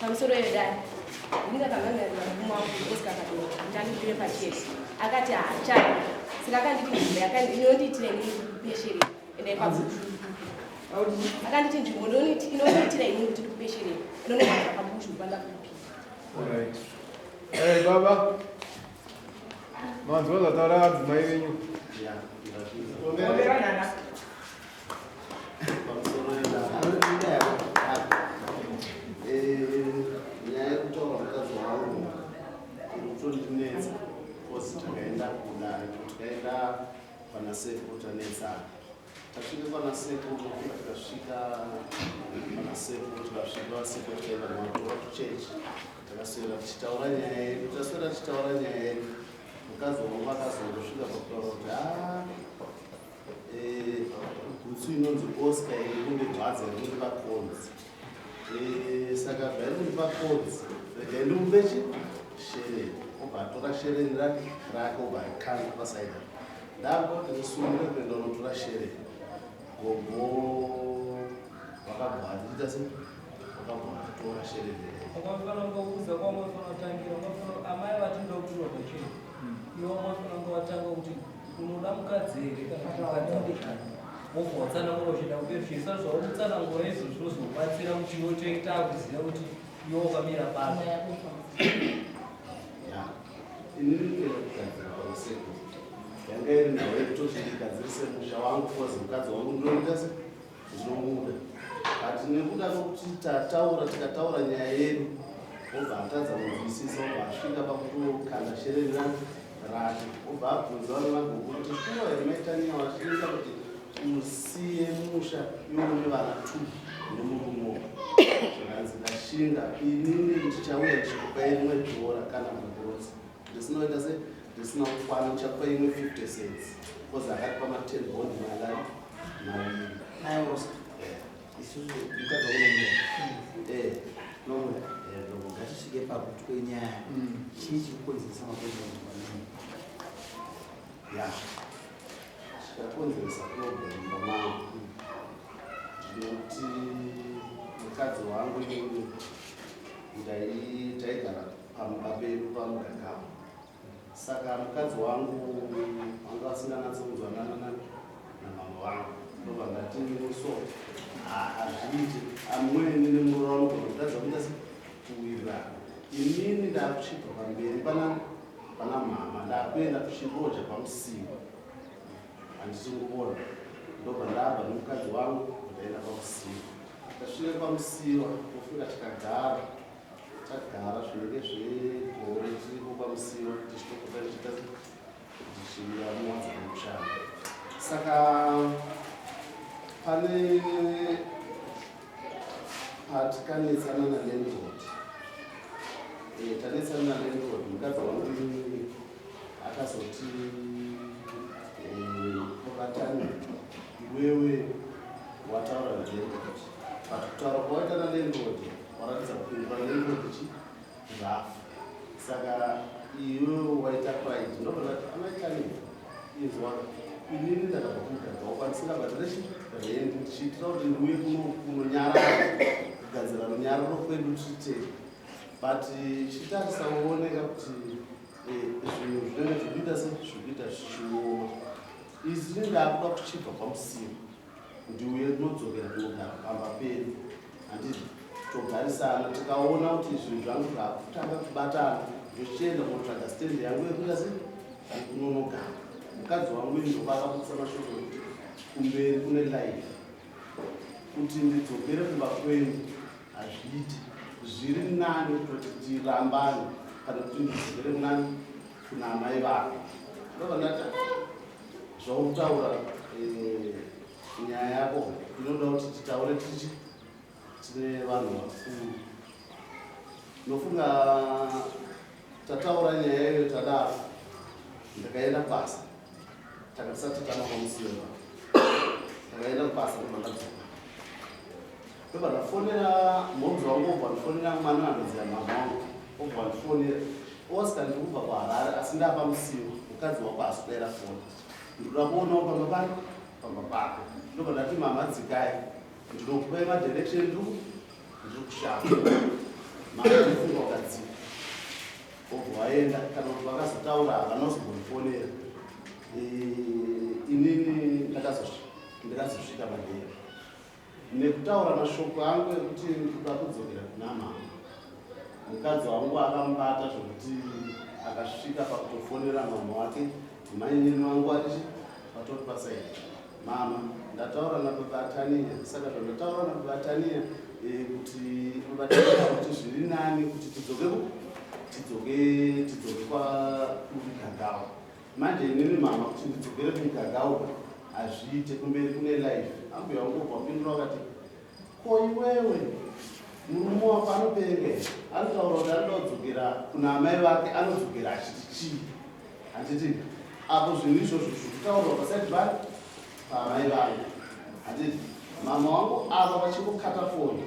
Pamusoro yedare, ini ndakamhangarira murume wangu Oscar Kadoro kuti andibudire pachena, akati haachadi. Saka akanditi nzvimbo inondiitira inini ndikupesherei, endai paBushu. Akanditi nzvimbo inondiitira inini kuti ndikupesherei inonogara paBushu pandakupira. Alright. Hey, baba. Manzwa zvataura vadzimai venyu. Nyaya yekutaura mukadzi wangu iri kutondinetsa because takaenda kudare, tikaenda pana sekuru, tanetsana. Tasvika pana sekuru, tikasvika pana sekuru, tikasvika vasekuru, tikaenda kumatora kuchechi. Takaswera tichitaura nyaya yedu, taswera tichitaura nyaya yedu. Mukadzi wangu akazongosvika pakutaura kuti a gutsu inonzi Oscar iri kundirwadza, iri kundipa konzi. Saka zvairi kundipa konzi, regai ndimupe chi shereni. Obva atora shereni rake, obva akanda pasaida. Ndakuda kuti ndisununge kuenda unotora shereni, gogo vakabva vatiita se vakabva vatitora shereni. Ungafanira kungokuudza kwaungafanira kutangira. Ungafanira amai vati ndoda kutorwa pachena, iwe ungafanira kunge watanga kuti unoda mukadzi here kana kuti mukadzi hamuchadi, wobva watsanangura uchienda kumberi. Zvichisa zvauri kutsanangura izvo zvinozobatsira kuti iwe toita kuziva kuti iwe wakamira papi. Ya, inini kuenda kugadzira pamasekuru yanga iri nhau yekutoti ndigadzirise musha wangu, 'cause mukadzi wangu ndinoita se ndinomuda, but nekuda kwekuti tataura, tikataura nyaya yedu, obva atadza kunzwisisa, obva asvika pakutokanda shereni rake, obva abvunza vana vagogo kuti shuwa here maitaniya vachiita kuti usiye musha iwe une vana two nemurume? Zvakanzi ndashinga inini, ndichauya ndichikupa imwe dhora kana gogorosi ndisinoita se ndisina kukwana, ndichakupa imwe 50 cents, because akatipa ma10 bond mangani? Maviri. Naye Rosa, isusu mukadzi wangu nomuda. Nomuda. Ngatisvike pakuti kwenyaya, chii chiri kukonzeresa maproblems pamene? Ya, chikakonzeresa problem pamangu, ndinoti mukadzi wangu inini taigara pamba pedu paMugagamo. Saka mukadzi wangu wanga vasinganatsokunzwanana namama vangu. Ndobva ndati so hazviiti, amweni nemuroora vanogona kutadza kuita se kuwirirana. Inini ndakuchibva pamberi pana mama, ndakuenda kuchiroja paMusiwa, handisi kuona. Ndobva ndabva nemukadzi wangu, ndaenda paMusiwa. Tasvika paMusiwa, tofunga tikagara, tagara zvinenge zvegore tiripo paMusiwa, tichitopota tichiita tichiuya muwadzana mushando. Saka pane patikanetsana nalandlord. Tanetsana nalandlord, mukadzi wangu inini akazoti, "Vatani, iwewe wataura nalandlord, but kutaura kwawaita nalandlord waratidza kupindura landlord chi rafu, saka iwewe waita pride." Ndobva ndati, "Amaitani, inzwa, inini ndakabva kumugadzi wako andisingabhadhare chi rent, ndichiitira kuti ndiuye kuno kunonyarara, kugadzira runyararo kwedu tiri, but chitarisa uoneka kuti zvinhu zvinenge zvikuita se zvikuita zvichioma. Izvi ndakuda kuchibva paMusiwa, ndiuye tinodzokera kunogara pamba pedu, handiti? Togarisana, tikaona kuti zvinhu zvangu zvakutanga kubatana, ndochienda kunotsvaga stand yangu yekuita se yekunonogara." Mukadzi wangu ini ndopa akabudisa mashoko ekuti kumberi kune life, kuti ndidzokere kumba kwenyu hazviiti, zviri nani kutoti tirambane kana kuti ndidzokere kunani, kuna amai vako. Ndobva ndati, "Zvaukutaura, nyaya yako inoda kuti titaure tichi tine vanhu vakuru." Nofunga tataura nyaya iyoyo, tadaro, ndakaenda kubasa. Tanga tisati tatanga paMusiwa, ndakaenda kubasa, ndobva ndadzoka, ndobva ndafonera mhomzi wangu, obva ndifonera mwana wandoziya mama wangu, obva wandifonera, "Oscar, ndiri kubva kuHarare, asi ndapa Musiwa, mukadzi wako aswera foni, ndinoda kuonawo pamba pano, pamba pako." Ndobva ndati, "Mama, dzikai, ndinokupai madirection, ndiri kushamba." Mama ndifunga wakadzika, obva waenda. Kana kuti vakazotaura, havana kuzombondifonera. Inini ndakazosvika padera nekutaura mashoko angu ekuti ndikuda kudzokera kuna mama. Mukadzi wangu akamubata zvokuti akasvika pakutofonera mama wake. Mainini wangu arichi vatori paside. "Mama, ndataura nababa Tania. Saka zvandataura nababa Tania, kuti baba Tania kuti zviri nani kuti tidzoke tidzoke kwakumigagawa. Manje inini, mama, kuti ndidzokere kumigagawa hazviite, kumberi kune life." Ambuya wangu wapindura wakati, "Ko iwewe murume wako anopenga here? Anotaura kuti anoda kudzokera kuna amai vake, anodzokera achiti chii?" Handiti apo zvinhu izvozvo zvikutaurwa paside paamai vangu. Handiti mama wangu ava vachingokata foni,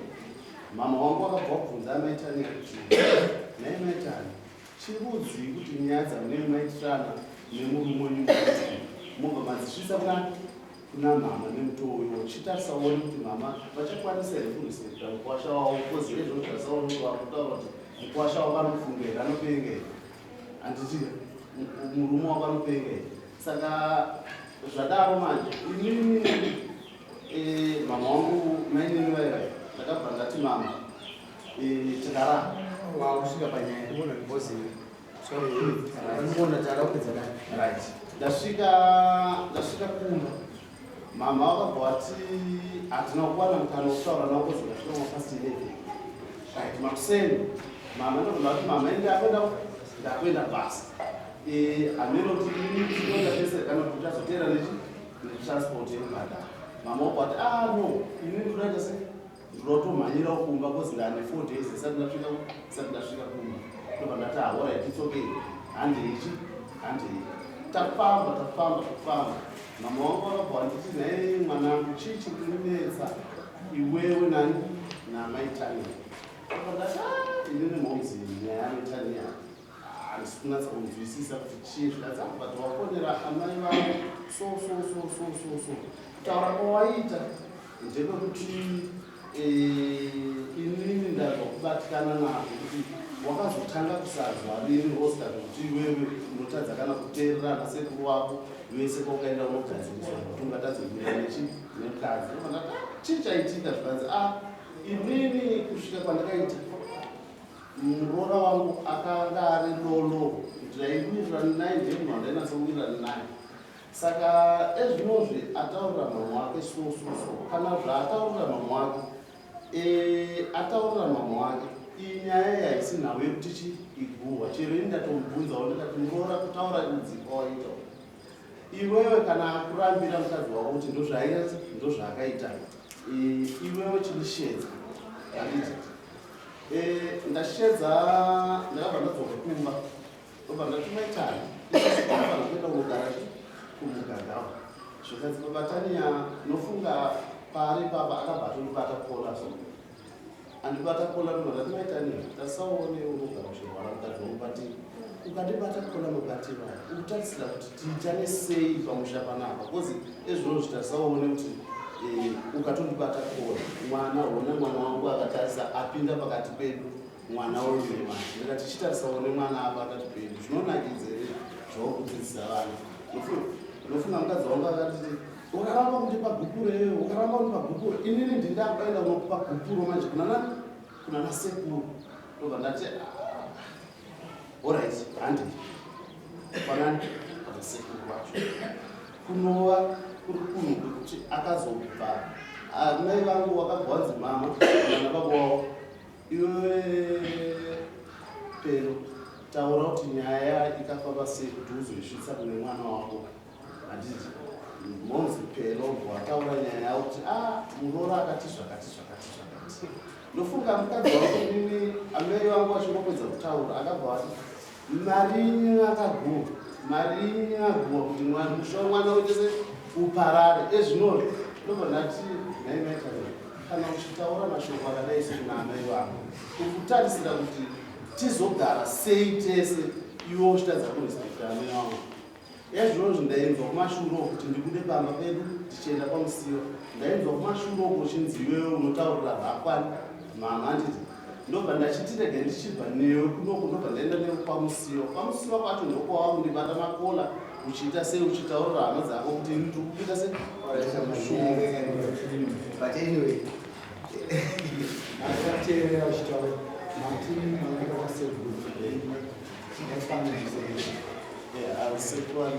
mama wangu vakabva vabvunza amai Tania kuti, "Nhai mai Tania, chirudzii kuti nyaya dzamunenge maitirana nemurume wenyu mobva madzisvitsa kuna mama nemutoo? Chitarisa uone kuti mama vachakwanisa here kurespekta mukwasha wavo, because izvozvo tarisaone kuti vakutaura kuti mukwasha wavo anofunga here, anopenga here? Handiti murume wavo anopenga here?" Saka zvadaro manje, inini mama wangu, mainini vaivai, ndakabva ndati, "Mama, tikarara." Wakusvika panyaya ndikuona because, sorry, ndikuona tada kupedza dai. Right, ndasvika kumba, mama vakabva vati hatina kuwana mukana wekutaura navo kuzokasvika mapast 11. Right, makuseni mama ndobva vati, "Mama, ende ndakuenda basa. Hameno kuti ini tinoenda tese kana kuti uchazoteera netransport yekubhadhara." Mama wabva vati, "Ah, no, ini ndinoita sei, ndinotomhanyirawo kumba because ndane 4 days isati ndasvika kumba." Ndobva ndati, "Alright, it's okay, handeichi, handei." Tafamba, tafamba, tafamba, mama wangu vakabva vanditi, "Nhai mwanangu, chii chiri kunetsa iwewe nani namaitania?" Ndobva ndati, "Ah, inini momzi, nyaya yamaitania handisi kunatsa kunzwisisa kuti chii." Zvikanzi, "Ah, but wafonera amai vangu so so so so so so. Kutaura kwawaita ndepekuti inini ndabva kubatikana nazvo kuti wakazotanga kusanzwa rini, Oscar, kuti iwewe unotadza kana kuteerera nasekuru wako vese kwaukaenda unogadziriswa kuti ungatadze kuita nechi nemukadzi." Ndobva ndati, "Ah, chii chaitika?" Zvikanzi, "A inini kusvika kwandakaita muroora wangu akanga ari lolo kuti ndaiwirirana naye, ndiye munhu wandainatsowirirana naye. Saka ezvinozvi ataurira mama wake so so so. Kana zvaataurira mama wake, ataurira mama wake, iyi nyaya iyi haisi nhau yekuti chi iguhwa. Chero ini ndatomubvunzawo ndikati, muroora, kutaura rudziko waita iwewe, kana akurambira mukadzi wako kuti ndozvaaita, ndozvaakaita, iwewe chindishedza." Handiti ndashedza, ndakabva ndadzoka kumba, ndobva ndati, "Maitani, isusu kuenda kunogara kumugagawa." Zvikanzi, "Baba Tania, nofunga paari papa akabva atondibata collar." So andibata collar, ndobva ndati, "Maitania, tasaone unogara uchirwara mukadzi wangu, but ukandibata collar mabatiro aya, ukutarisira kuti tiitane sei pamusha panapa? Because ezvinozvi tasaone kuti ukatondibata collar, mwana, hona mwana wangu akatarisa apinda pakati pedu, mwana wenyu nemwana." Ndikati, "Chitarisawo nemwana apa pakati pedu, zvinonakidza here zvaukudzidzisa vana?" Nofunga mukadzi wangu akatiti, "Ukaramba kundipa gupuro iyoyo, ukaramba kundipa gupuro, inini ndindakuenda kunokupa gupuro manje kuna nani? Kuna nasekuru." Ndobva ndati, "Ah, alright, handi panani panasekuru wacho." Kunova kuri kunhu kwekuti akazobva amai vangu wakabva wanzi mama nana baba wavo, "Iwe Pelo, taura kuti nyaya ikafamba sei kuti uzoisvitsa kune mwana wako." Handiti monzi Pelo wataura nyaya yavo kuti a muroora akati zvakati zvakati zvakati. Ndofunga mukadzi wangu, inini amai vangu vachingopedza kutaura, akabva vati, "Mari akaguwa, mari aguwa kuti musha wemwana wetese uparare ezvinozvo." Ndobva ndati, "Nhai maitania, kana uchitaura mashoko akadai sekuna amai vangu, ukutarisira kuti tizogara sei tese iwe uchitadza kurespekta amai vangu? Ezvinozvi ndaibva kumashure kuti ndibude pamba pedu tichienda kwamusiwa. Ndainzwa kumashure uko uchinzi iwewe unotaurira bhakwani mama handiti ndobva ndachiti rega ndichibva newe kunoku ndobva ndaenda newe kwamusiwa kwamusiwa kwacho ndokwava kundibata makola uchiita sei uchitaurira hama dzako kuti ini ndiri kuita sei. But anyway, Akateerera uchitaura mati mwana wasekuru. Yeah, sekuru.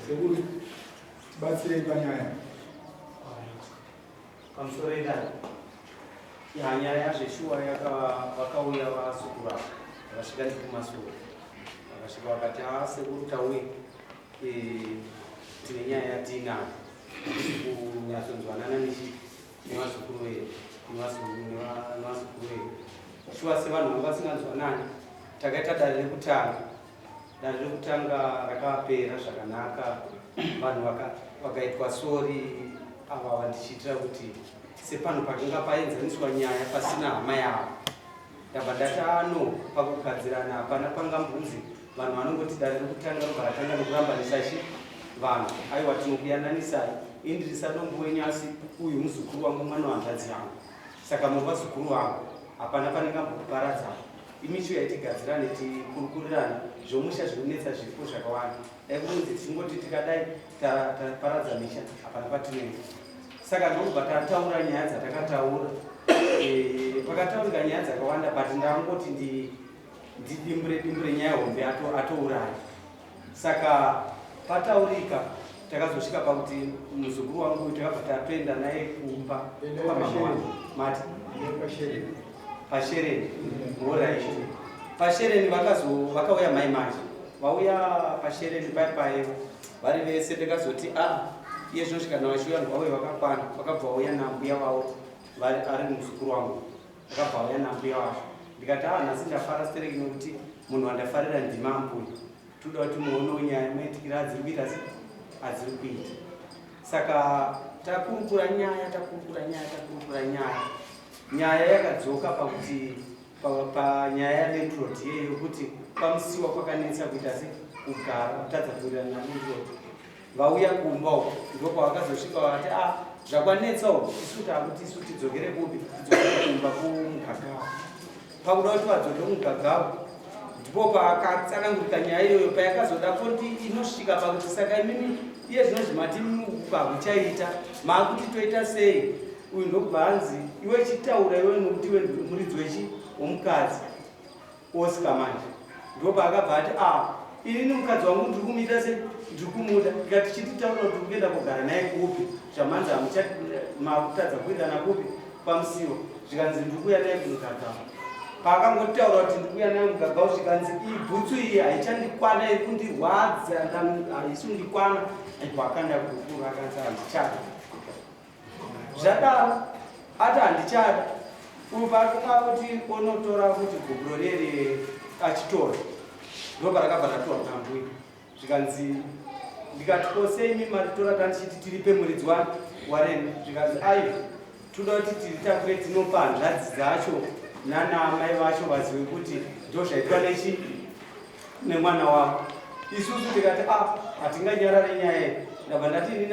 Sekuru, tibatsirei panyaya. Pamusoro edare. Ya nyaya yazveshuwa yaka vakauya vazukuru ava vakasvika nekumasoro vakasvika vakati a sekuru tauye tine nyaya yatiinayo hatisi kunyatsonzwanana nechi nevazukuru vedu nevazukuru vedu shuwa sevanhu vanga vasinganzwanani takaita dare rekutanga. Dare rekutanga rakapera zvakanaka, vanhu vakaitwa sori ava vandichiitira kuti sepanhu pakanga paenzaniswa nyaya pasina hama yavo. Ndabva ndati ano pakugadzirana hapana pangambunzi vanhu vanongoti dare rekutanga robva ratanga nekurambanisa chi vanhu. Aiwa tinokuyananisai, ini ndiri sadombo wenyu asi uyu muzukuru wangu mwana wanzvadzi yangu, saka muri vazukuru vangu, hapana panengambokuparadzana. Imi chiuyai tigadzirane tikurukurirane zvomusha zvinonetsa zviripo zvakawanda. Dai kunonzi tichingoti tikadai taparadza misha hapana patinoenda. Saka ndokubva tataura nyaya dzatakataura. Pakataurika nyaya dzakawanda but ndangoti ndidimbure dimbure nyaya hombe atouraya. Saka pataurika takazosvika pakuti muzukuru wangu uyu takabva tatoenda naye kumba kwamama wangu. Mati pashereni. Alright. Pashereni vakauya mai manje. Vauya pashereni pai pai vari vese takazoti a iye zvino kana vachiuya vauye vakakwana vakabva vauya nambuya vavo ari muzukuru wangu. Vakabva vauya nambuya vacho. Ndikati a nhasi ndafara stereki nekuti munhu wandafarira ndimambuya. Toda kuti muonewo nyaya maitikira adziri kuita se adziri kuita. Saka takurukura nyaya, takurukura nyaya, takurukura nyaya. Nyaya yakadzoka pakuti panyaya yalandlord iyeyo yokuti pamusiwa kwakanetsa kuita se kugara kutadza kuwirirana nalandlord. Vauya kumba uko ndokwavakazosvika vakati a zvakwanetsa uko isu takuti isu tidzokere kupi tidzokere kumba kumugagawo. Pakuda kuti vadzoke kumugagawo ndipo pakatsanangurika nyaya iyoyo payakazoda kuti inosvika pakuti saka imimi iye zvino zvimati uku hakuchaita maakuti toita sei uyu ndokubva anzi iwe chitaura iwe nokuti iwe muridzi wechi womukadzi Oscar manje ndopaakabva ati a inini mukadzi wangu ndiri kumuita se ndiri kumuda ndikati chititaura kuti uri kuenda kugara naye kupi zvamanzi makutadza kuwirirana kupi pamusiwo zvikanzi ndiri kuuya naye kumugagao paakangotaura kuti ndiri kuuya naye kumugagao zvikanzi iyi bhutsu iyi haichandikwana iri kundirwadza haisi kundikwana aibva akanda gupuro akanzi handichada Zvadaro ati handichada uyu paakanga kuti onotora kuti gupuro rere achitora ndoparakabva ratorwa nambuya zvikanzi ndikati ko sei imi maritora tandichiti tiripe muridzi wareni zvikanzi aiwa toda kuti tiritakure tinopa hanzvadzi dzacho nana amai vacho vazive kuti ndozvaitwa nechi nemwana wavo. Isusu tikati ah, hatinganyarare nyaya iyi. Ndabva ndati ini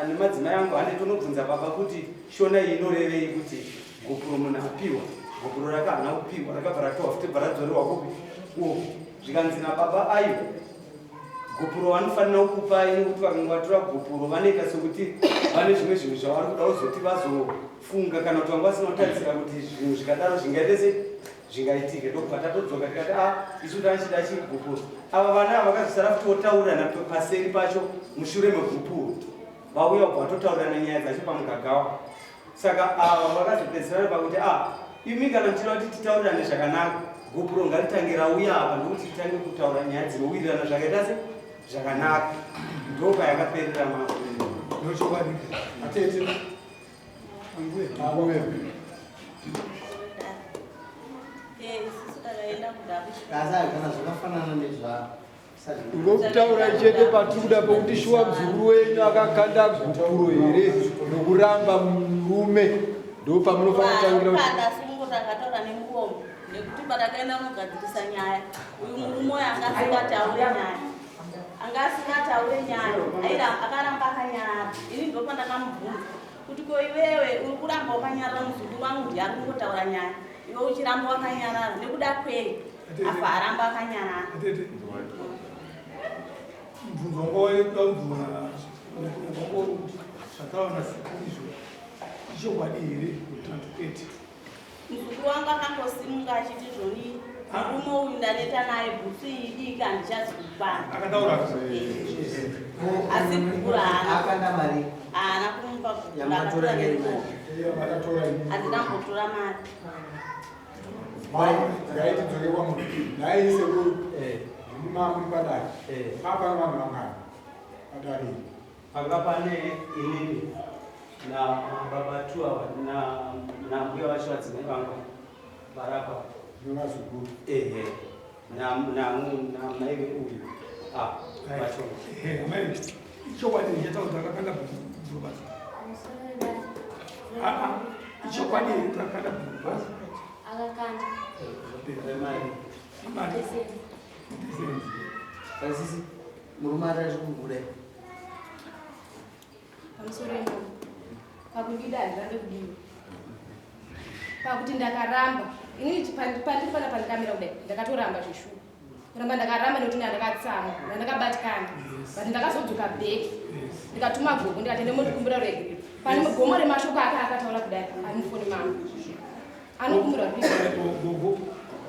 nemadzimai angu hande tonobvunza baba kuti shona iyi inorevei kuti gupuro munhu apiwa gupuro rake haana kupiwa rakabva rapiwa futi bva radzorerwa kupi uku zvikanzi nababa ayo gupuro vanofanira kukupai nekuti vakange vatora gupuro vanoita sekuti vane zvimwe zvinhu zvavari kuda kuzoti vazofunga kana kuti vanga vasina kutarisira kuti zvinhu zvikadaro zvingaite sei zvingaitike ndokubva tatodzoka tikati a ah, isu tachida chigupuro ava vana ava vakazosara futi votaurirana paseri pacho mushure megupuro vauya kubva vatotaurirana nyaya dzacho pamugagawa saka ava vakazopedzisirana pakuti a ah, imi kana muchida kuti titaurirane zvakanaka gupuro ngaritange rauya apa ndokuti titange kutaura nyaya dzinowirirana zvakaita se zvakanaka ndopayakaperera mambo ndochokwadi atete Ngokutaura chete patiri kuda pekuti shuwa muzukuru wenyu akakanda gupuro here nokuramba murume ndopamunofanira kutangira kuti kungotanga nemuromo nekuti patakaenda kunogadzirisa nyaya uyu murume uyo anga asingataure nyaya. Anga asingataure nyaya, aira akaramba akanyarara. Ini ndopandakamubvunza kuti ko iwewe uri kuramba wakanyarara, muzukuru wangu ndiye ari kungotaura nyaya, iwe uchiramba wakanyarara nekuda kwei? Afa aramba akanyarara. Atete, mubvunzo wanga waida kubvunza wanga uri kuti zvataura nasekuru izvo ichokwadi here kana kuti kwete? Muzukuru wangu akangosimuka achiti zvoni murume uyu ndaneta naye, bhutsu iyi diki handichazi kukwana. Akataura. Asi gupuro haana. Akanda mari. Haana kumupa gupuro. Yamakatora Akatora ngeri nemuromo. Makatora ini. Handina kumbotora mari. Mai, ngaitidzoke kwamuri. Nhai sekuru, ndimi mamuri padare. Papa vanhu vangani padare iri? Panga pane inini nababa tu ava nambuya vacho, vadzimai vangu varapa. Nevazukuru. Ehe, namai uyu vacho. Ehe, amai, ichokwadi here chataura kuti akakanda bhuru basa? Ichokwadi here kuti akakanda bhuru basa? Akakanda. Remari. Imari. Asisi murume atati kubuda. Pamusoro imomo, pakundida handirambe kudiwa, pakuti ndakaramba inini pandiri pana pandikamira kudai, ndakatoramba zveshuwa. Kuramba ndakaramba nekuti ndandakatsamwa, ndandakabatikana, but ndakazodzoka back, ndikatuma gogo, ndikati ndemondikumbira ruregerero. Pane gomo remashoko aka akataura kudai ari mufoni mangu, anokumbira ruregerero. Gogo,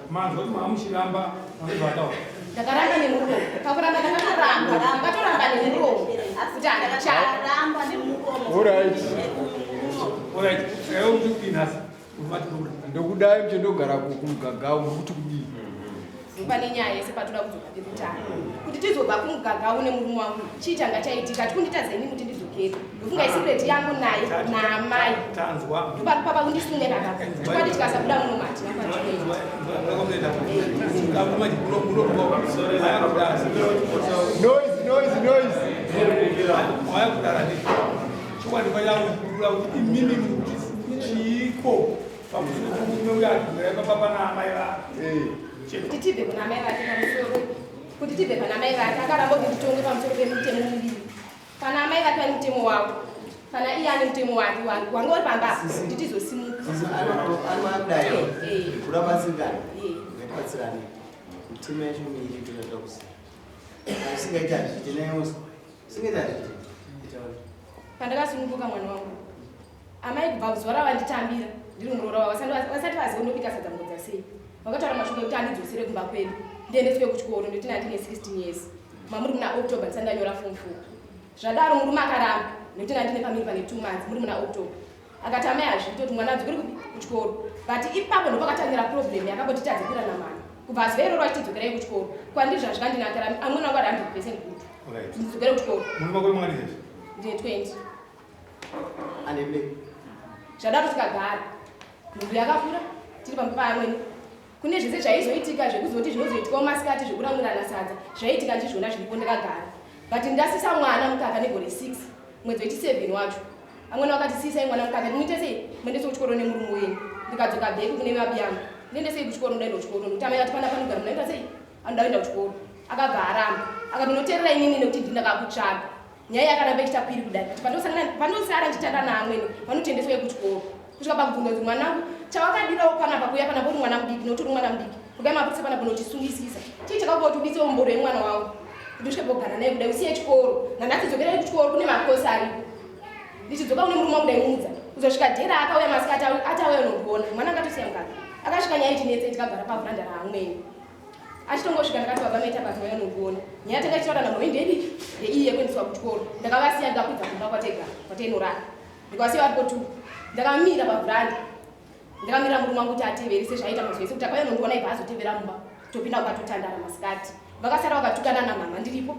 manzwa kuti maamuchiramba vanobva vataura. Ndakaramba nemuromo. Pakuramba ndakatoramba, ndakatoramba nemuromo kuti handichada. Ramba nemuromo. Alright. Alright, saka iwe kuti kudii nhasi? Urumati kubuda. Ndokudai muchendogara kumugagau, mukuti kudii? Pane nyaya yese patoda kudzoka pekutanga kuti tizobva kumugagau nemurume wangu, chii changa chaitika tikunditadza ini kuti ndidzokere? Ndofunga isecret yangu naye naamai. Tanzwa. Ndopapa kundisunga ipapa. Chokwadi tikasabuda muno matina kwatinoenda. Noise, noise, noise. Waya kudara ndi chokwadi kwayakuda kuti imimi mukuti chiiko pamusoro pomurume uyo agara papa naamai vake? Kuti tibve kuna mai vake, pamusoro kuti tibve pana mai vake, akaramba kuti nditonge pamusoro pemutemo muviri. Pana amai vake vane mutemo wavo, pana iye ane mutemo wake wanga uri pamba kuti tizosimuka. Sisi anoakudai. Kuda batsirana. Ngatibatsirane. Mitemo yacho miiri toda kuziva. Usingaiti hazviiti naye, usingaiti hazviiti. Itaura. Pandakasununguka mwana wangu, amai kubva zuva ravanditambira ndiri muroora wavo, vasati vaziva ndobika sadza mbodza sei, vakataura mashoko ekuti andidzosere kumba kwedu, ndiendeswe kuchikoro, ndoti ndandine 16 years, mamuri muna October, ndisati ndanyora form 4. Zvadaro murume akaramba nekuti ndandine pamiri pane 2 months, muri muna October. Akati amai hazviiti kuti mwana adzokere kupi? Kuchikoro. But ipapo ndopakatangira problem yakambotitadze kuranamana. Kubva zuva iroro achitidzokerai kuchikoro, kwandiri zvazvikandinakira, amweni wangu ari 100% good. Ndidzokere kuchikoro. Mune makore mangani izvezvi? Ndine 20. Anembe. Zvadaro tikagara, nhumbu yakakura, tiri pamba paamweni. Kune zvese zvaizoitika zvekuzoti zvinozoitikawo masikati zvekuramwirana sadza, zvaiitika ndizvona zviripo, ndakagara. But ndasisa mwana mukaka negore 6, mwedzi wechi7 wacho, amweni vakati sisai mwana mukaka, ndinoite sei? Muendese kuchikoro nemurume wenyu. Ndikadzoka back kune mabi yangu, ndiendesei kuchikoro, ndaenda kuchikoro nekuti amai vati pana panogara munoita sei, anoda kuenda kuchikoro. Akabva aramba, akati unoteerera inini nekuti ndini ndakakutsvaga. Nyaya yakaramba ichita kwiri kudai, but pandosara ndichitanda naamwene, vanotendeswa kuchikoro kusvika pakubvunza kuti mwanangu chawakadirawo panapa kuuya panapa uri mwana mudiki, nokuti uri mwana mudiki, kugai mapurisa panapa unotisungisisa, chii chakakupa kuti ubitsewo mboro yemwana wangu kuti usvike pogara naye kudai, usiye chikoro? Nanhasi dzokerai kuchikoro, kune makosi aripo. Ndichidzoka kune murume wangu, ndaimudza kuzosvika dhera akauya masikati, ati auya unondiona mwana akatosiya mukaka. Akasvika nyaya ichinetse, tikagara pavhuranda raamweni. Achitongosvika ndakati baba maita basa mauya unondiona. Nyaya tanga ichitaura namwe ndediki ndeiyi yekuendeswa kuchikoro. Ndakavasiya, ndikakwidza kumba kwatega kwatainorara, ndikavasiya varipo tu. Ndakamira pavhuranda, ndakamira murume wangu kuti atevere sezvaita mazuva ese, kuti akauya unondiona ibva azotevera mumba, topinda kwatotandara masikati. Vakasara vakatukana namama ndiripo,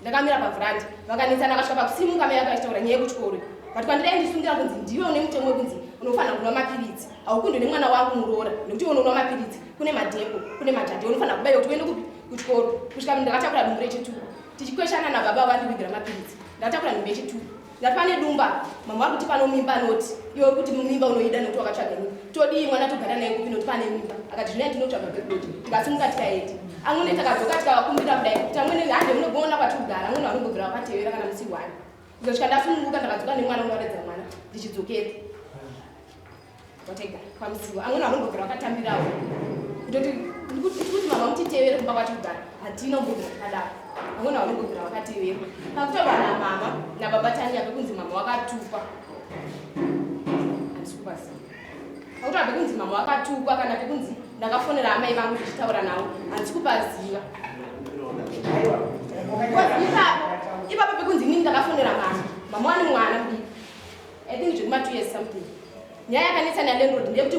ndakamira pavhuranda, vakanetsana. Akasvika pakusimuka mai akachitaura nyaya yekuchikoro, but kwandidai ndisungira kunzi ndiwe une mutemo wekunzi unofanira kunwa mapiritsi, haukundwe nemwana wangu muroora nekuti iwe unonwa mapiritsi, kune madhepo, kune majadhe, unofanira kubaiwa kuti uende kupi? Kuchikoro. Kusvika ndakatakura dumbu rechitu, tichikweshana nababa vandivigira mapiritsi, ndakatakura nhumbu yechitu. Ndati pane dumba, mama vari kuti pano mimba noti. Iwe uri kuti mimba unoida nekuti wakatsvaga nyika. Todii mwana togara naye kupi noti pane mimba. Akati zvinai tinotsvaga pekuti. Tikasimuka tikaenda. Amwene takadzoka tikavakumbira kudai kuti amwene hande munogoona kwatirikugara amwene vanombobvira vakatevera kana musi one. Kuzosvika ndasununguka ndakadzoka nemwana unoratidza mwana ndichidzokera. Kwataigara kwamusiwa amwene vanombobvira vakatambirawo. Kutoti ndikuti mama mutitevere kumba kwatirikugara hatina kumbobvira takadaro. Amwene vanombobvira vakatevera. Pakutaurwa namama nababa Tanya pekunzi mama wakatukwa. Handisi kupaziva. Pakutaurwa pekunzi mama wakatukwa kana pekunzi ndakafonera amai vangu ndichitaura navo handisi kupaziva. Ipapo ipapo pekunzi inini ndakafonera mama mama wani mwana mudiki I think zvekuma 2 years something. Nyaya yakanetsa nalandlord ndeyekuti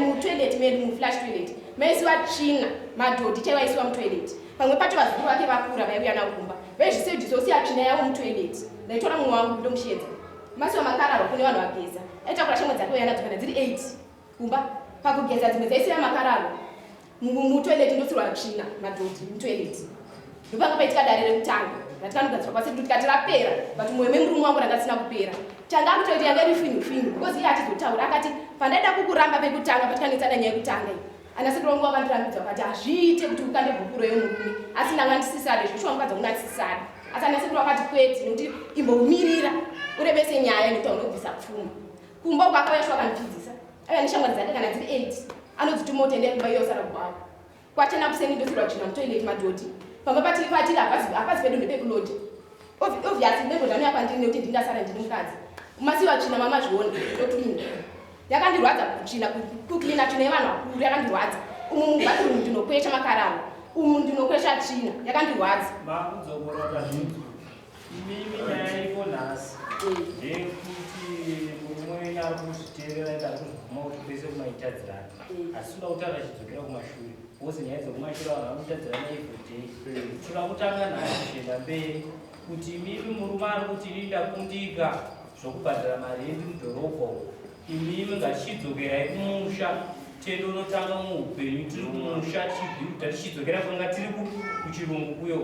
mutoilet medu muflash toilet maisiwa tsvina madhodhi chaiwo aisiwa mutoilet. Pamwe pacho vazukuru vake vakura vaiuya navo kumba vaizviseudisa osiya tsvina yavo mutoilet. Ndaitora mumwe wangu ndomushedza. Masiwa makararwa kune vanhu vageza. Aitakura shamwa dzake uya nadzo kana dziri 8 kumba pakugeza dzimwe dzaisiya makararwa mutoilet ndosirwa tsvina madhodhi mutoilet ndopanga paitika dare rekutanga ratikanogadzirwa kwasi kuti tikati rapera but mwoyo memurume wangu ranga risina kupera tanga akutoiti yanga iri finyu finyu because iye achizotaura akati pandaida kukuramba pekutanga patikanetsana nyaya yekutanga iyi anasekuru vangu vakandirambidza vakati hazviite kuti ukande gupuro yemurume asi ndanga ndisisade zveshuwa mukadzi wangu ndandisisade asi anasekuru vakati kwete nekuti imbomirira urebese nyaya nekuti hauna pfuma kumba uko akauya shuwa akandipfidzisa Aiva neshamwari dzake kana dziri 8 anodzituma kuti endai kumba iyo osara kubhawa. Kwachena kuseni ndosirwa tsvina mutoilet madhodhi. Pamba patiri patiri hapazi hapazi pedu ndepekuloja. Obviously landlord anouya kwandiri nekuti ndini ndasara ndini mukadzi. Masiwa tsvina mama zviona ndoklina. Yakandirwadza kutsvina kuklina tsvina yevanhu vakuru yakandirwadza. Umu mubathroom ndinokwesha makararwa. Umu ndinokwesha tsvina yakandirwadza. Makudzokorora zvinzwa. Imimi nyaya iripo nhasi ndeyekuti murume wenyu ari kuzviteerera ende ari kuzvibvuma kuti kwese kumaitadzirana asi toda kutaura chidzokera kumashure because nyaya dzekumashure vanhu vanotadzirana everyday toda kutanga nhasi zvichienda mberi kuti imimi murume ari kuti inini ndakundika zvokubhadhara mari yendi mudhorobha umu imimi ngatichidzokerai kumusha tendonotanga muupenyu tiri kumusha tichibhiudha tichidzokera kwanga tiri kuchirungu kuyo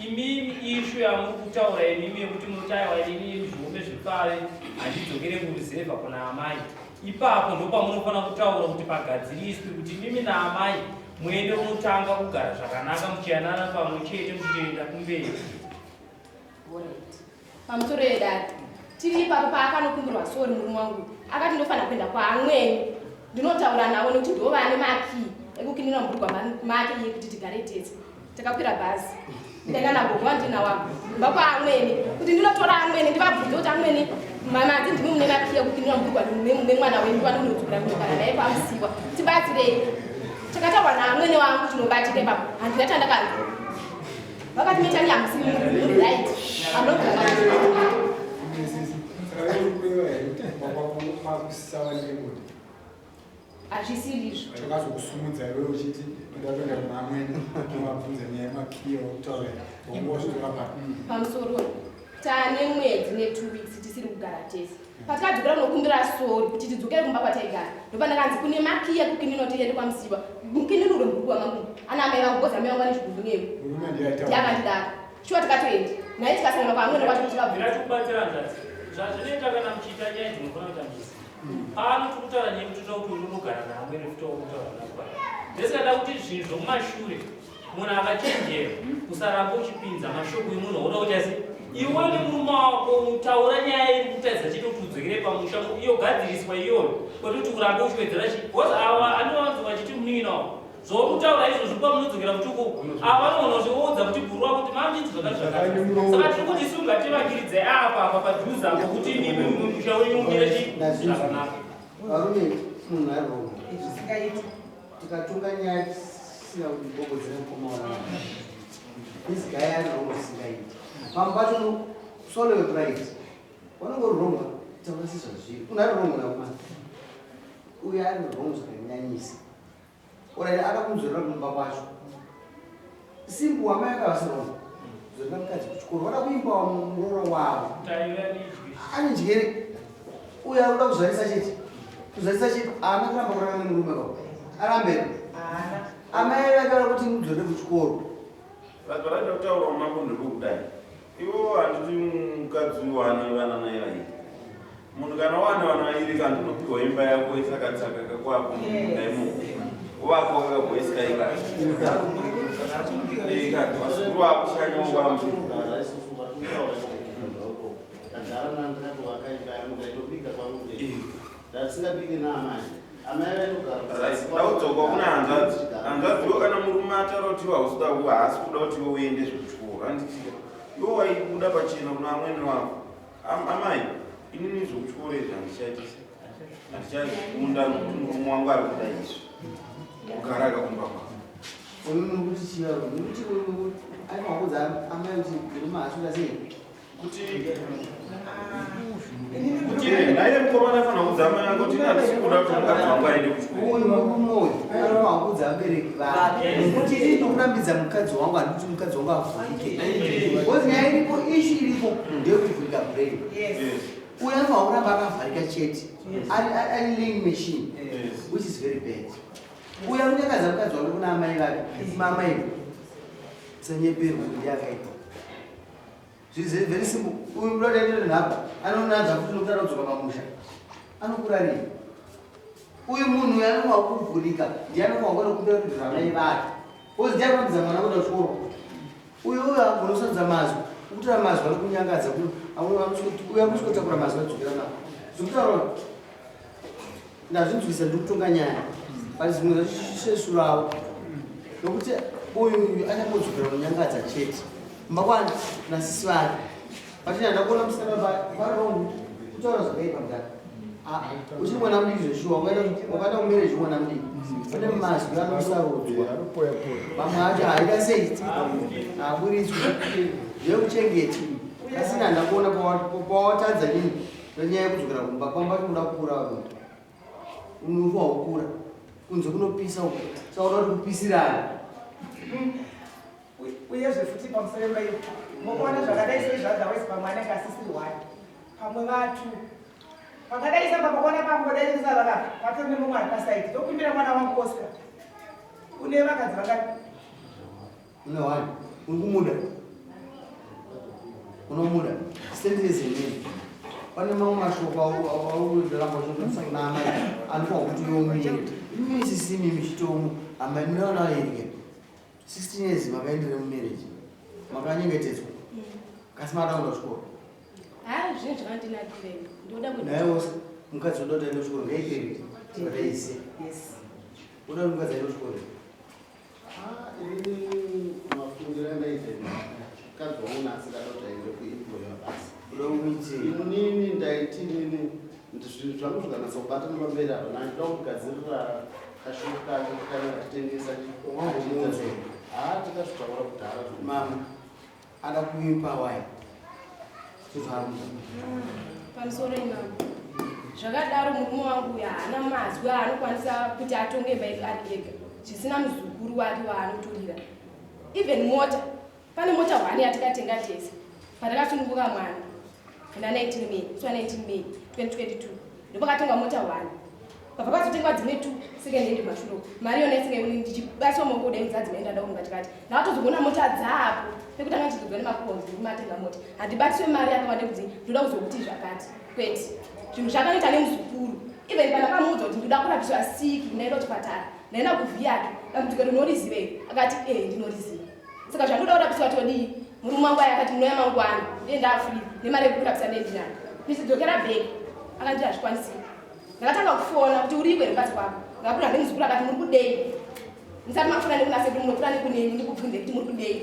Imimi issue yamuri kutaura imimi yekuti munoti aiwa inini zviombe zvipfave handidzokere kuruzevha kuna amai ipapo ndopamunofanira kutaura kuti pagadziriswe kuti imimi naamai muende unotanga kugara zvakanaka muchiyanana pamwe chete muchitoenda kumberi. Pamusoro yedare tiri ipapo paakanokumbirwa sori murume wangu akati ndofanira kuenda kwaamweni ndinotaura navo nekuti ndivo vane makii ekukinira mubhurugwa make iye kuti tigare tese takakwira bhazi ndaenda nagogo wandina wangu kumba kwaamwene kuti ndinotora amwene ndivabvunze kuti amwene mamadzi ndimi mune makii ekukinira mubhurugwa memwana wenyu wandinodzokera kunogara naye kwamusiwa tibatsirei chakataurwa naamwene wangu chinobatika ipapo handina chandakanzwa Vakati metani hamusi muri right. Hazvisiri izvo. Chakazokusumudza iwe uchiti ndoda kuenda kuna amwene unovabvunza nyaya yemakiya wokutaura wongozvitora pa. Pamusoro tane mwedzi ne 2 weeks tisiri kugara tese. Patakadzokera kunokumbira sori kuti tidzokere kumba kwataigara. Ndopandakanzi kune makiya kukinino tiende kwaMusiwa. Mukininurwe mubhuku wamangu. Ana amai vangu because amai vangu vane chigumbu newe. Ndiakandidaro. Shuwa tikatoenda. Naye tikasangana kwaamwene kwacho kuti vabvunze. Ndinatikubatsira hanzvadzi. Zvazvinoita kana muchiita nyaya dzinofanira kuita muchiziva. Pano tiri kutaura nyaya yekuti toda kuti unogara naamwene futi wakutaura nako. Ndisingada kuti zvinhu zvokumashure Munhu akachenjera usaramba uchipinza mashoko emunhu wakuda kuti asi iwe nemurume wako mutaura nyaya iri kutaridza chete kuti udzokere pamusha iyo gadziriswa iyoyo kwete kuti urambe uchiwedzera chi because ava anovanzi vachiti munin'ina wako zvauri kutaura izvozvo pamunodzokera kuti uko ava vanoona kuti woudza kuti bhuru wako kuti mamuchinzi zvakati zvakati saka tiri kuti isu ngativakiridzai apa apa padhuze apo kuti imimi musha wenyu umire chi zvakanaka varume munhu ari wrong zvisingaiti tikatonga nyaya tisina kugogodzera mukoma wana this guy ari wrong zvisingaiti pamwe pacho swallow your pride wanenge uri wrong taura sezvazviri unhu ari wrong nakumana uyo ari wrong zvakanyanyisa orai akakunzorera kumba kwacho simbu wamai akavasi wrong zorera mukadzi kuchikoro vada kuimba muroora wavo ane njere uyo ari kuda kuzvarisa chete kuzvarisa chete haana kuramba kurara nemurume kao arambe amai vake vari kuti mudzore kuchikoro Vakaenda kutaura mambo ndekudai. Ivo handiti mukadzi wane vana naye vairi. Munhu kana wane vana vairi kana unopiwa imba yako isakatsaka kakwako mumunda imomo. Uvako wakakagoisika ika. Ika vazukuru vako shanya ungwambi. Ndagara nandakavaka imba yangu ndaitobika kwangu ndasingabiki naamai. Amai vainogara Ndaudzoka kuna hanzvadzi. Hanzvadzi iwe kana murume ataura kuti iwe hausi kuda haasi kuda kuti iwe uende zvekuchikoro. Handitika. Iwe waibuda pachena kuna amwene wako. Amai, inini zvekuchikoro izvi handichaitisi. Handichazvikunda nokuti murume wangu ari kuda izvi. Kugara akakumba kwako. Nokuti chiyaro, nokuti aifanira kuudza amai kuti murume haasi kuda sei? Kuti kuti naiye mukomana aifanira kuudza amai ake kuti handisi kuda kuti mukadzi wangu aende kuchikoro. Uyu murume uyu anofanira kuudza vabereki vake kuti ini ndinokurambidza mukadzi wangu, handidi kuti mukadzi wangu avhurike. Because nyaya iripo, issue iripo ndeyekuvhurika brain. Uyu anofanira kuramba akavharika chete, ari lane machine, which is very bad. Uyu akunyangadza mukadzi wake kuna amai vake, mamai sanyeperwa kuti ndiye akaipa. Zviri very simple. Uyu munoda aende nhapa, anonanzva futi nokuti anodzoka pamusha. Anokura rini? Uyu munhu uyu anofanira kuvhurika, ndiye anofanira kuenda kumbira kuti amai vake. Because ndiye anorambidza mwana kuenda kuchikoro. Uyu uyu agona mazwi, kutora mazwi ari kunyangadza, uyu anosvikotakura mazwi adzokera nawo. Zvekutaura ndazvinzwisa ndiri kutonga nyaya, but zvimwe zvachisesurawo. Nokuti uyu uyu achangodzokera kunyangadza chete. Mbakwani nasisi vake. But ini ndakuona musikana varong kutaura zvakaipa mudhara. Uchiri mwana mudiki zveshuwa, wakaenda kumarriage mwana mudiki. Pane mazwi anosarudzwa. Mamwe acho haita sei? Haaburitswi. Ndeyekuchengeta. Asi ini handakuona pawatadza nini nenyaya yekudzokera kumba. Kwamba kunoda kukura vanhu. Unofa kukura. Kunze kunopisa uko. Saka unoda kuti kupisirana. Uyezve futi pamusoro pemba iyo mukuona zvakadai seizvi, otherwise pamwe anenge asisiri one, pamwe vatu pakadai samba mukuona pangodai vaka patori nemumwe ari paside. Tokumbira mwana wangu Oscar, une vakadzi vakati Une one. Uri kumuda. Unomuda. Sentence imweni. Pane mamwe mashoko aurikudaramba uchindotsa kuna amai anofanira kuti iwe umire. Imi sisi imi muchitomu amai mune vana vairi. 16 years makaendera mumarriage. Makanyengetedzwa. Kasi mada kuenda kuchikoro. Ha, zvinhu zvakandinakira, ndoda kuenda. Naye wose mukadzi unoda kuti aende kuchikoro ngaiperi. Vadaise. Yes. Unoda kuti mukadzi aende kuchikoro. Inini mafungiro andaita, mukadzi wangu asingada kuti aende kuemployiwa basa. Unoda kumuitei? Inini ndaiti inini zvinhu zvangu zvikanatsa kubata nepamberi apa, ndandida kumugadzirira kashopu kake kana kachitengesa. Wambomuudza? Haa, tikazvitaura kudhara. Mama, ada kuimpa wai. Sozvaruza. Pamusoro imamo, zvakadaro murume wangu uyu haana mazwi aanokwanisa kuti atonge imba yedu ari ega zvisina muzukuru wake waanotorira. Even mota, pane mota hwani yatikatenga tese patakasununguka mwana muna 19 May, so 19 May 2022 ndopakatengwa mota hwani, pabva pazotengwa dzimwe two second hand mashure. Mari yona isingaoni, ndichibatwa maoko kudai mudzadzimai, ndanda tikati ndakatozoona mota dzapo pekutanga ndichizodzwa nemakonzi ndikumatenga mota. Handibatiswe mari yakawanda kuti ndoda kuzokuti zvakati, kwete. Zvinhu zvakanoita nemuzukuru, even pandakamuudza kuti ndoda kurapiswa siki, ndaenda kuchipatara, ndaenda kuvhi yake, dambudziko rinoriziva here? Akati e, ndinoriziva. Saka zvandoda kurapiswa todii? Murume wangu aya akati munoya mangwana, ndienda afree nemari yekukurapisa ndendinayo, ndichidzokera back. Akanditi hazvikwanisiki. Ndakatanga kufona kuti uriko here mukadzi kwako? Ndakapura nemuzukuru, akati muri kudei? Musati mapfuura nekuna sekuru, munopfuura nekuneni ndikubvunze kuti muri kudei.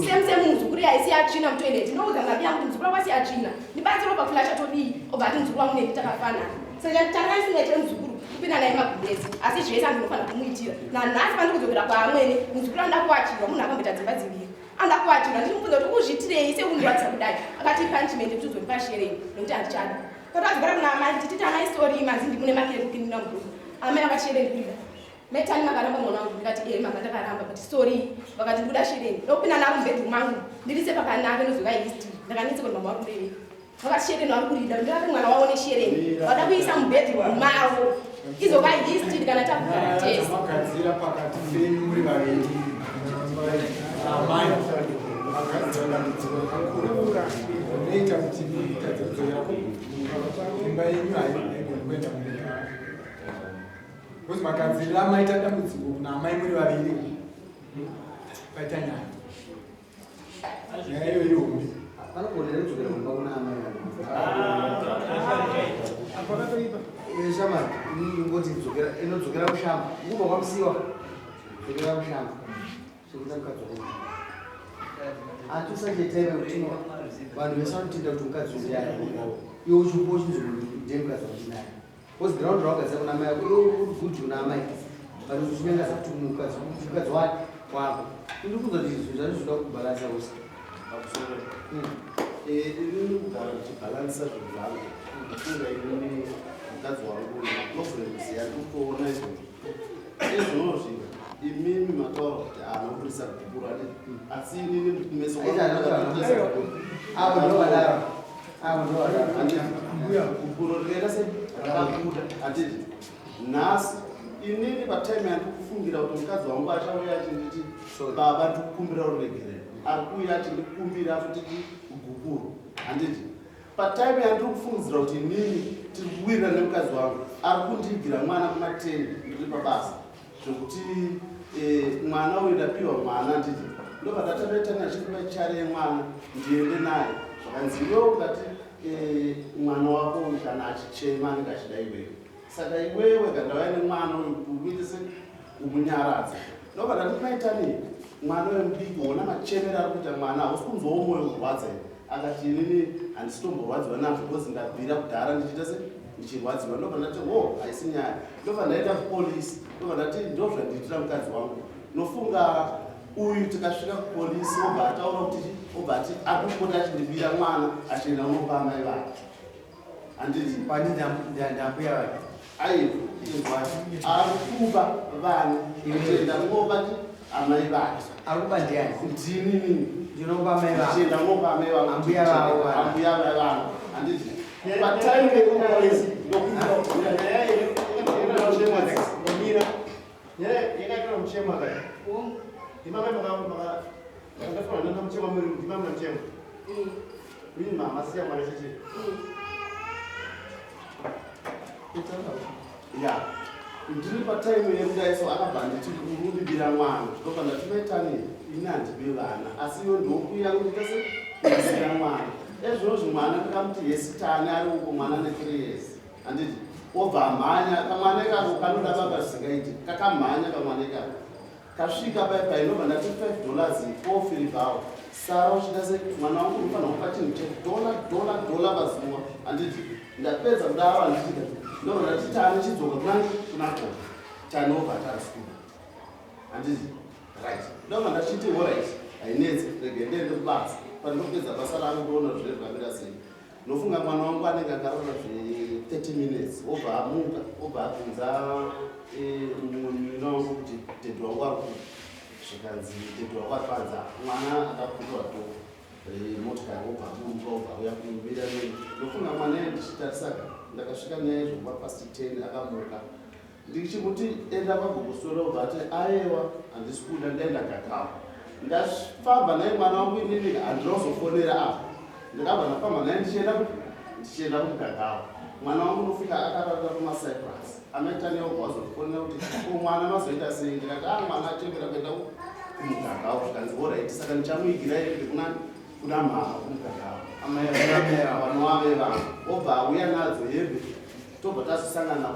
Same same, muzukuru yaisiya tsvina mutoilet. Ndinoudza ngabi yangu kuti muzukuru wangu asiya tsvina, ndibatsiro paflasha, todii? Obva ati muzukuru wangu neni takafanana. Saka tanga isingaitire muzukuru kupinda naye magumbezi, asi zvese andinofanira kumuitira. Nanhasi pandikudzokera kwaamwene, muzukuru anoda kuwachirwa. Munhu akamboita dzimba dziviri, anoda kuwachirwa. Ndichimubvunza kuti ukuzviitirei sekundiratidza kudai, akati punishment yekuti uzondipa shereni nekuti handichada. Patadzokera kuna amai, tichiti amai sorry, manzi ndimune makere kukinina mugrupu. Amai vakati shereni kuida metani makaramba mwana wangu. Ndikati e, mama, ndakaramba, but sorry. Vakati ndoda shereni, ndokupinda naro mubedroom mangu, ndirise pakanaka nozova history. Ndakanetsa kuti mama vari kurevei. Vakati shereni vari kurida, ndirape mwana wavo neshereni, vada kuisa mubedroom mavo, izova history kana takugara tese. Magadzira pakati penyu muri vaviri amai. Magadzira dambudziko rakakura rinoita kuti mutadze kudzokera kumba yenyu, haigoni kuenda kumberi, because magadzirira amaita dambudziko kuna amai muri vaviri, paita nyaya. Nyaya iyoyo ihombe. Panogonera kudzokera kumba kuna amai. Shamari ingoti dzokera, inodzokera kushamba kubva kwamusiwa, dzokera kushamba chekuita mukadzi wako. Hatisachetaive kuti vanhu vese vanotenda kuti mukadzi uyu ndiani. Iwe uchipo uchinzi ndiye mukadzi wandinaye, because ground rawagadzira kuna amai ako, iwe uri good kuna amai, but uchinyangaza kuti mukadzi wako. Indi kunza kuti zvinhu zvacho zvinoda kubhalansa wese. Inini kugara ndichibhalansisa zvinhu zvangu, ndafunga inini mukadzi wangu maproblems yandikutoona izvozvo. Izvozvi imimi mataura kuti haana kuburisa gupuro, ane, asi inini kumeso. Avo ndo vadaro, avo ndo vadaro. Gupuro rikaita sei, rakabuda, handiti? Nhasi inini patime yandikufungira kuti mukadzi wangu achauya achinditi, "Baba, ndikukumbira ruregerero," ari kuuya achindikumbira futi gupuro, handiti? Patime yandiri kufungidzira kuti inini tiri kuwirira nemukadzi wangu, ari kundiigira mwana kuma10 ndiri pabasa, zvekuti mwana uyu ndapiwa mwana, handiti? Ndobva ndatavetana achikupa chare yemwana, ndiende naye. Zvakanzi iwe ukati mwana wako uyu kana achichema anenge achida iwewe, saka iwewe kandauya nemwana uyu uite se umunyaradza. Ndobva ndati, "Maitani, mwana uyu mudiki, wona machemero ari kuita mwana, hausi kunzwawo mwoyo kurwadza here?" Akati, "Inini handisitomborwadziwa nazvo because ndabvira kudhara ndichiita se ndichirwadziwa." Ndobva ndati, "Wo, haisi nyaya." Ndobva ndaenda kupolisi, ndobva ndati, "Ndo zvandiitira mukadzi wangu." Nofunga uyu tikasvika kupolisi, obva ataura kuti, obva ati ari kupota achindibira mwana achienda unopa amai vake, handiti? Pani ndambuya vake. Aiwa, ari kuba vana achienda unopa amai vake. Ari kuba ndiani? Ndini nini. Ndinopa amai vavo. Ndichienda unopa amai vavo. Ambuya vavo vana. Ambuya vavo, handiti? Patime yekupolisi. Mira, nyaya yakaitwa muchema kai. Ndimama makafana namuchema muri, ndimama namuchema. Mimi mama siya mwana chichi. Ya, ndiri patime yekudaiso, akabva nditi, "Uri kundibira mwana." Ndobva ndati, "Maitani, ini handibi vana, asi iwe ndokuya kuita se kusiya mwana." Ezvinozvi mwana ndikamuti yesitani ari uko, mwana ne3 years, handiti? Obva amhanya kamwana ikako, kanoda baba zvisingaiti. Kakamhanya kamwana ikako, kasvika pai pai. Ndobva ndati, $5 ofiribhawo, sara uchida se mwana wangu unofanira kupa chinhu chedhola, dhola, dhola pazuva, handiti? Ndapedza kudaro, handiti, ndobva ndati, "Tani, chidzoka kuna gogo." Tani obva atari handiti? Right, ndobva ndachiti, "Alright, hainetsi, rege ndiende kubasa. Pandinopedza basa rangu ndoona zvinenge zvakamira sei." Nofunga mwana wangu anenge akarara zve 30 minutes, obva amuka, obva abvunza munina wangu kuti, "Daddy wangu ari kupi?" Zvikanzi, "Daddy wangu ari panze." Mwana akapindwa to motikari, obva aburuka, obva auya kumira neni. Ndofunga mwana iye ndichitarisaka, ndakasvika naye zvokuva past 10, akamuka. Ndichimuti, "Enda pagogosora," obva ati, "Aiwa, handisi kuda, ndaenda Gakawa." Ndafamba naye mwana wangu inini, handinozofonera apa. Ndakabva ndafamba naye ndichienda kuMugagawa. Mwana wangu unofika akarara kumaCyprus. Amaitani obva wazofonera kuti, "Ko mwana mazoita sei?" Ndikati, "A, mwana achembera kuenda kuMugagawa." Zvikanzi, "Alright, saka ndichamuigira hembe kuna mama kuMugagawa." Amai vanowave vanhu obva auya nadzo hembe, tobva tazosangana.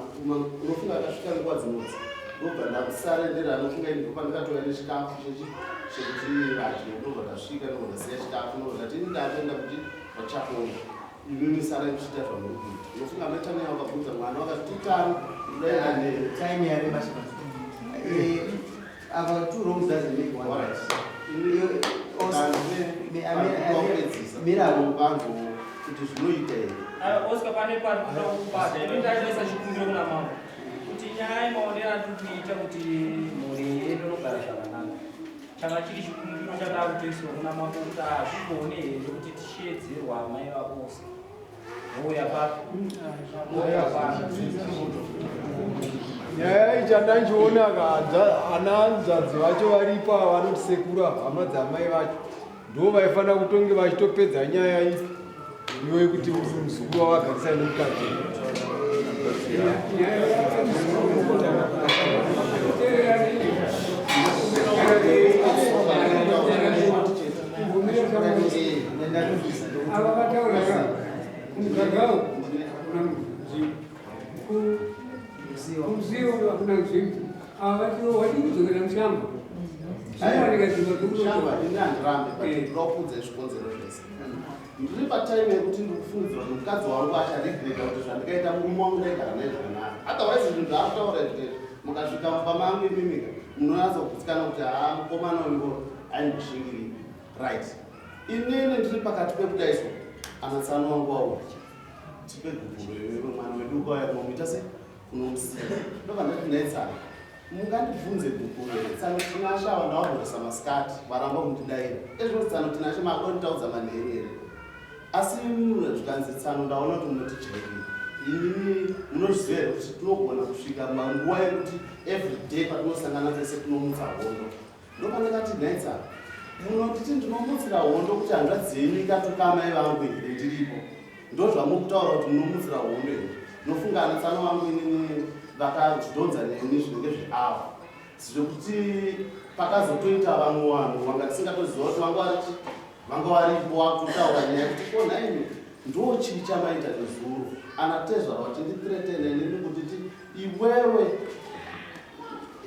Unofunga akasvika nguva dzinodzi, ndobva ndakusarendera. Anofunga ini ndopandakatouya nechikafu chechi chekuti vadye. Ndobva ndasvika, ndobva ndasiya chikafu, ndobva ndati, "Ini ndakuenda kuti vachakonda, imimi sarai muchiita zvamuri kuita." Unofunga maitani wakabvunza mwana wakati, "Titani, ndoenda newe." Time yareba shema. Apa two wrongs doesn't make one right. Mirawo. Vanhu kuti zvinoita here? Oscar, pane pari kuda kubata. Ini ndaisa chikumbiro kuna mambo kuti nyaya yemaonero andiri kuita kuti mhuri yedu inogara zvakanaka, changa chiri chikumbiro chandakutoiswa kuna mambo kuti hazvigone here kuti tishedzerwa amai vaOscar, vouya papi, vouya pano. Nyaya iyi chandanchiona, ana hanzvadzi vacho varipo ava, vanoti sekuru, hama dzamai vacho. Ndo vaifanira kutonge vachitopedza nyaya ipi iwe yekuti muzukuru wavagarisai nemukadzi. Ava vataura ka kumugagao hakuna nzvimbo, kumusiwo hakuna nzvimbo. Ava vatiwo wadii kudzokera mushamba? Zvinowanika dzimba. Shamba ini handirambe, but ndinoda kuudza zvikonzero zvese. Ndiri patime yekuti ndiri kufungidzira kuti mukadzi wangu acharegreta kuti zvandikaita murume wangu ndaigara naye zvakanaka. Otherwise zvinhu zvaakutaura izvi mukasvika mumba mangu imimika munonyatsa kugutsikana kuti haa, mukomana uyu aimbishingiriri. Right, inini ndiri pakati pekudaiswa anatsano wangu wauya, tipe gupuro iwewe, mwana wedu ukauya kunomuita se unomusiya. Ndobva ndati, ndaitsana mungandibvunze gupuro here? Tsano Tinashe ava ndavabhoresa masikati, varamba kundidaira. Ezvino tsano Tinashe maakunditaudza manheru here? Asi zvikanzi, tsano ndaona kuti munotijairira imimi. Munozviziva here kuti tinogona kusvika manguva yekuti every day patinosangana tese tinomutsa hondo? Ndopandakati, nhaitsana, munonditi ndinomutsira hondo kuti hanzvadzi yenyu ikatuka amai vangu here ndiripo? Ndo zvamukutaura kuti munomutsira hondo here? Nofunga anatsano vangu inini vakazvidhonza neni zvinenge zveavo, zvekuti pakazotoita vamwe vanhu vanga tisingatoziva kuti vanga varichi vanga varipo wakutotaura nyaya yekuti ko nhaimi, ndo chii chamaita nezuro? Anatezvara vachindithreatena inini kuti ti iwewe,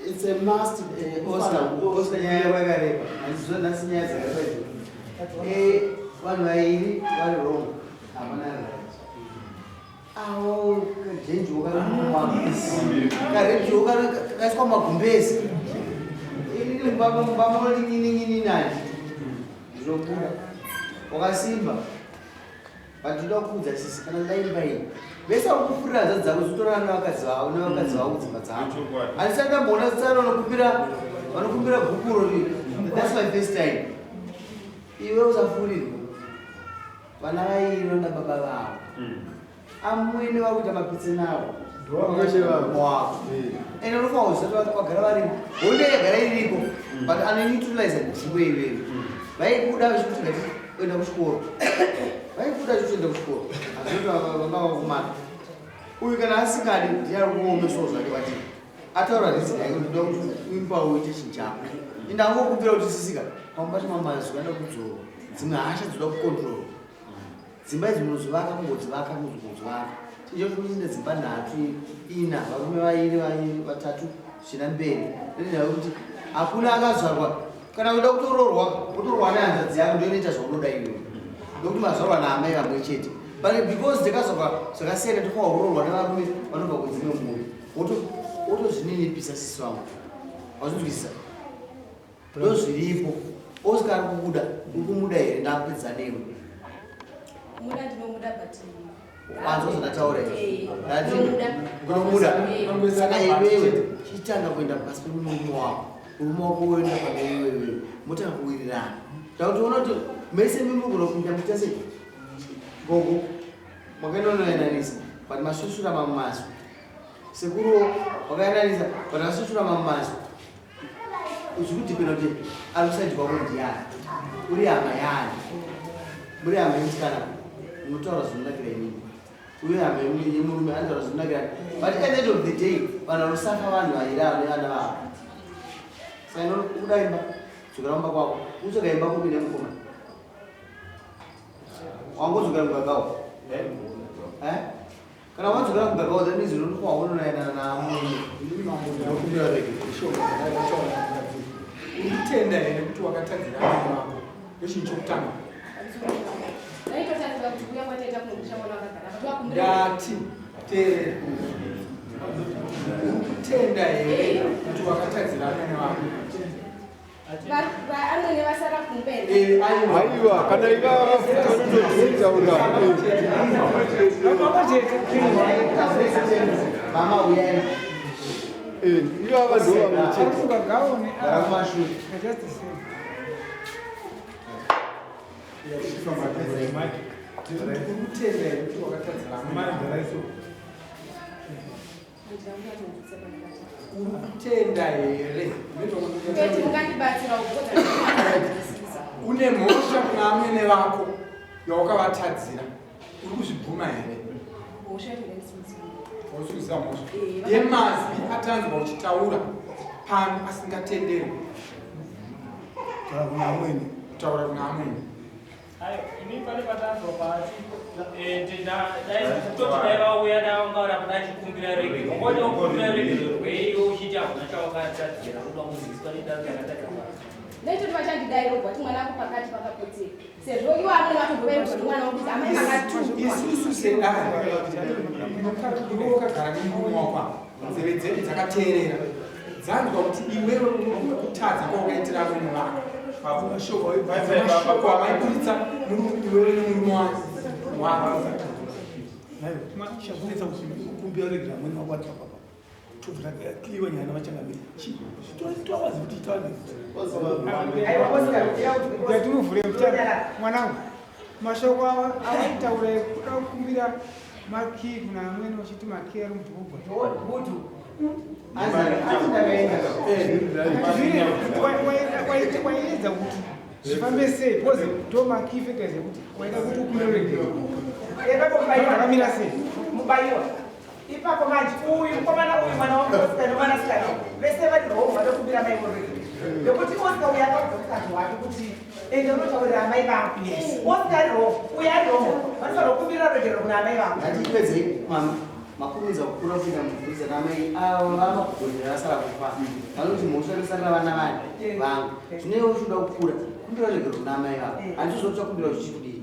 it's a must. Oscar, Oscar, nyaya yako yakareba. Handiziva nhasi nyaya dzakareba idzi. Vanhu vairi vari wrong, hapana right. Avo kajenjiwo karedhiwo kakaiswa magumbezi. Inini mumba munoti nyini nani ndinobuda wakasimba, but ndoda kuudza sisi, kana ndaimba iyi vese vakufurira hanzvadzi dzako zvitorana nevakadzi vavo kudzimba dzavo. Handisati ndamboona tsano vanokumbira gupuro. That's my first time. Iwe usafurirwa, vana vairi vanoda baba vavo. Amwene vari kuita mapitse navo wako, ende unofanira kuziva kuti vagara varimo, hondo yagara iriko, but anoneutralize ndiwe iwewe. Vaikuda vachikuti ngati kuenda kuchikoro, vaikuda vachikuti kuchikoro, hazvoti vanga vakumana. Uyu kana asingadi ndiye ari kuomeswawo zvake, but ataura reason yake kuti ndoda kuti uimba uite chinhu chako. Indangokumbira kuti sisika pamwe pacho mamazuva anoda kudzorwa, dzimwe hasha dzoda kucontrol. Dzimba idzi munozivaka, kungodzivaka, kungodzivaka. Chinjo kuti tine dzimba nhatu, ina, varume vairi, vairi, vatatu, zvichienda mberi. Nenyaya yekuti hakuna akazvarwa kana kuda kutoroorwa, wotorwa nehanzvadzi yako, ndio inoita zvaunoda iwewe, nokuti mazvarwa naamai vamwe chete. But because takazvarwa zvakasiyana, tofanwa kuroorwa nevarume vanobva kudzimwe mhuri. Wotozvininipisa sisi vangu, wazvinzwisisa? Ndo zviripo. Oscar ari kukuda, uri kumuda here? Ndakupedza newe. Muda, ndinomuda, but Wanzwa zvandataura izvi? Ndati Ndinomuda. unomuda. Saka iwewe chitanga kuenda pasi pemurume wako, murume wako woenda pane iwewe, motanga kuwirirana. Ndakutoona kuti mese mimugona kupinda muita sei. Gogo makainonoyananisa, but masusura mamwe mazwi. Sekuruwo wakayananisa, but masusura mamwe mazwi. Uzvikudhipenda kuti ari kusaidi kwako ndiani, uri hama yani, muri hama yemusikana, munotaura zvinonakira inini, uye hama yemurume anotaura zvinonakira. But at the end of the day vanhu vanosafa vanhu vairi ava nevana vavo. Saka inokuda imba, dzokera kumba kwako, utsvaga imba kupi nemukomana wangodzokera mugagawo. Eh? Kana wadzokera mugagawo, that means unonofanwa kunonayanana naamwene. Unokumbira rege. Uri kutenda here kuti wakatadzira amai vako? Ndochinhu chokutanga. Ndaitotarisira kuti kuuya kwataita kunokusha mwana wakagara, but wakumbira. Ndati teerera, uri kutenda here kuti wakatadzira amai vako? Amwene vasara kumberi. Aiwa. Aiwa, kana ivava futi vanototaura. Mama, uyai. Ivava ndo vamwe chete. Gara kumashure. Uri kutenda here kuti wakatadzira amai? Uri kutenda here? Peti mungandibatsira kukodza. Une mhosva kuna amwene vako yawakavatadzira. Uri kuzvibvuma here? Mhosva yacho ndandisimuzivi. Hausi kuziva mhosva yemazwi atanzwa uchitaura pano asingatenderwi. Kutaura kuna amwene. Kutaura kuna amwene. Ayo, ini pane patanzwa pasi. Dai kutoti dai vauya dai vanga varamba dachikumbira regero. Ungode kukumbira regero rwei iwe uchiti hakuna chawakatadzira unoda kuziviswa nedaro yakatadza pasi. Ndaitoti vachandidaira ubva kuti mwana wako pakati pakapotsera. Sezvo iwo amwene vatombovererwa nemwana wangu kuti amai makatukwa. Isusu sedare iwe wakagara nemurume wako apa, nzeve dzedu dzakateerera dzanzwa kuti iwewe kutadza kwawakaitira amwene vako. Mashoko amaiburitsa iwewe nemurume wako. Chakunetsa kuti kukumbira regera amwene wako ati papa tobva nyaya navachangamiri towazi kuti Ndatimuvhure mutana mwanangu. Mashoko awaitaura ekuda kukumbira makii kuna amweni uchiti makii ari mubhurugwa. Waiedza kuti zvifambe sei because ndo makii factors ekuti waida kuti ukumbire regero. Akamira sei? Mubayiwa. Ipapo manje uyu mukomana uyu mwana wangu Oscar nemwanasikana vese vari wrong vanokumbira mai muregero. Nekuti Oscar uyu akaudza mukadzi wake kuti ende unotaurira amai vangu. Oscar ari wrong, uyu ari wrong. Vanofanira kukumbira regero kuna amai vangu. Ngatipedzei mama makurumidza kukura kuita mubvunza namai avo vamakugonera vasara kufa vanoti mhosva inosarira vana vani vangu zvino iwe uchinoda kukura kumbira regero kuna amai vavo handizvo uchakumbira zvichikudii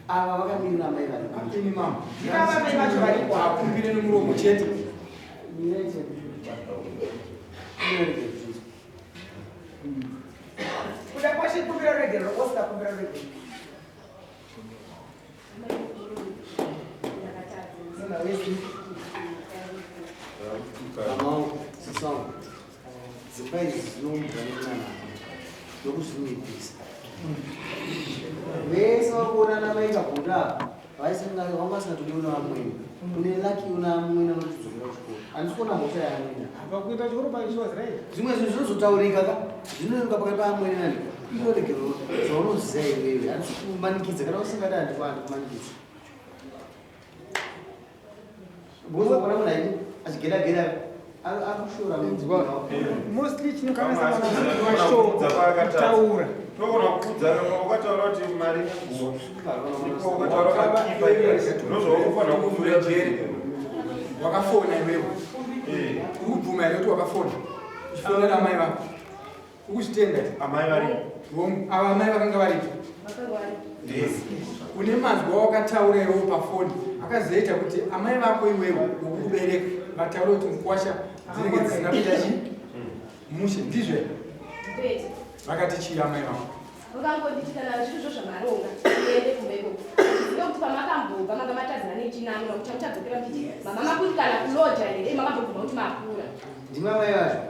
ava vakamirira amai vari Ini mama. Ivava amai vacho varipo. Akumbire nemuromo chete. Kuda kwashe kumbira regero, Oscar kumbira regero. Mama wangu, sisi wangu, dzimba idzi dzinoumbwa nekunanana nokuzvininipisa. Vese vakuonana maita goda apa vanga vasingatodiwi navamwene. Une laki una amwene vanotidzokera kuchikoro. Handisi kuona mhosva yaamwene. Pakuita chikoro pacho was right. Zvimwe zvinhu zvinozotaurika ka zvinooneka pakati paamwene nani iro regero zvaunoziva iwewe. Handisi kumanikidza kana usingadi handikumanikidza. Bhozi wakona munhu aiti achigera-gera akushora Mostly chinokanganisa mashoko kutaura. Togona kukudza ukataura kuti mari neguwa. Ndipo ukataura makipa ndozvaunofanira Kuvhura jeri. Wakafona iwewe. Uri kubvuma here kuti wakafona? Uchifonera amai vako. Uri kuzvitenda? Amai varipo. Ava amai vakanga varipo. Une mazwi awakataura iwewe pafoni akazoita kuti amai vako iwewe wokukubereka vataure kuti mukwasha dzinenge dzisina kuita chii mushe ndizvo here? Kwete. Vakati chii amai vako? Vakangonditi kana zviri zvo zvamaronga muende kumba ikoko. Zive kuti pamakambobva manga matadzana nechinamura kuti chamuchadzokera muchiti mama makuti kana kuloja here makambobvuma kuti makura. Ndimi amai vacho.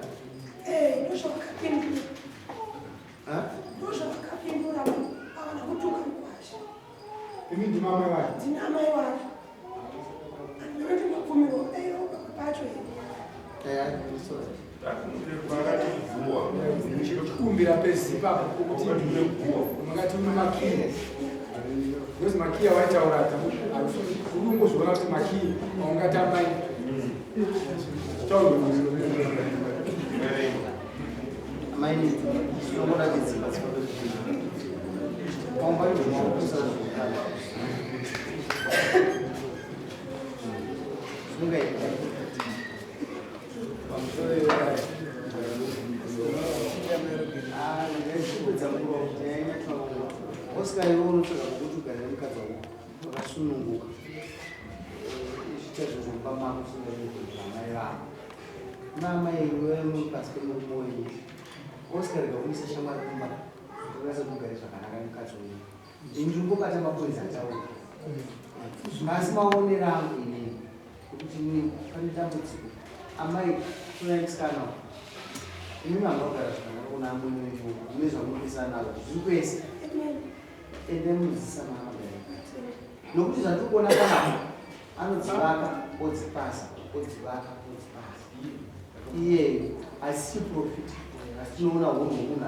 Ndozvavakapindura. Ha? Ndozvavakapindura havana kutuka mukwasha. Imi ndimi amai vacho. Ndini amai vacho. Handina kuti mabvumirwa kudairawo pamwe pacho here. Chikumbira pezi ipapo pokuti mungati une makii because makii awaitaura uri kungozviona kuti makii aungati amai Amai tinongoda kuti dzimba dzifambe zvakanaka. Pamba ivo makusara zvakanaka. Zvingaita. Oscar iwe unotsvaga kuti ugare nemukadzi wako wakasununguka uchiita zvinhu zvomumba mako usingaregereri amai vako kuna amai iwe muri pasi pemurume wenyu. Oscar rega kuisa shamwari kumba ukakwanisa kuti mugare zvakanaka nemukadzi wenyu. Ini ndiri kungobata mapoints ataura asi maonero angu inini ekuti inini pane dambudziko amai torai musikana uyu. Inini hamuna kugara zvakanaka kuna amwene wenyu mune zvamunopesana nazvo zviri kwese. Ende munodzidzisa mwana magare nokuti zvandiri kuona panapa anodzivaka odzipasa odzivaka odzipasa iyeyo asi profit asi tinoona hunhu hwemunhu